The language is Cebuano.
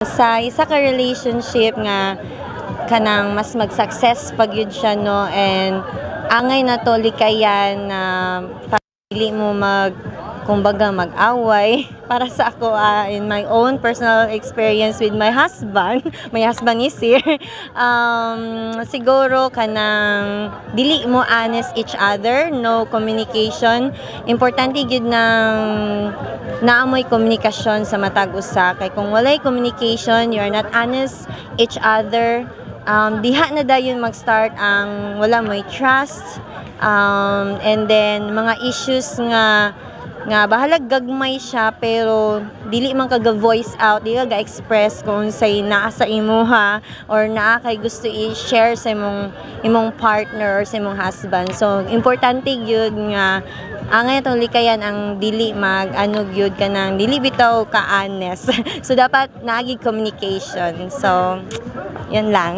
Sa isa ka relationship nga kanang mas mag-success pag yun siya, no, and angay na to likayan na dili mo mag, kumbaga, mag-away. Para sa ako, in my own personal experience with my husband, my husband is here, siguro kanang dili mo honest each other, no communication. Importante gyud nang naa moy komunikasyon sa matag usa, kay kung walay communication, you are not honest each other, diha na dayon mag-start ang wala moy trust, and then mga issues nga nga bahalag gagmay siya pero dili man ka ga-voice out, di ka ga-express kung unsay naa sa imuha or naa kay gusto i-share sa imong partner or sa imong husband. So importante gyud nga angay atong likayan ang dili mag ano gyud, kanang dili bitaw ka honest. So dapat naa gyud communication. So yun lang.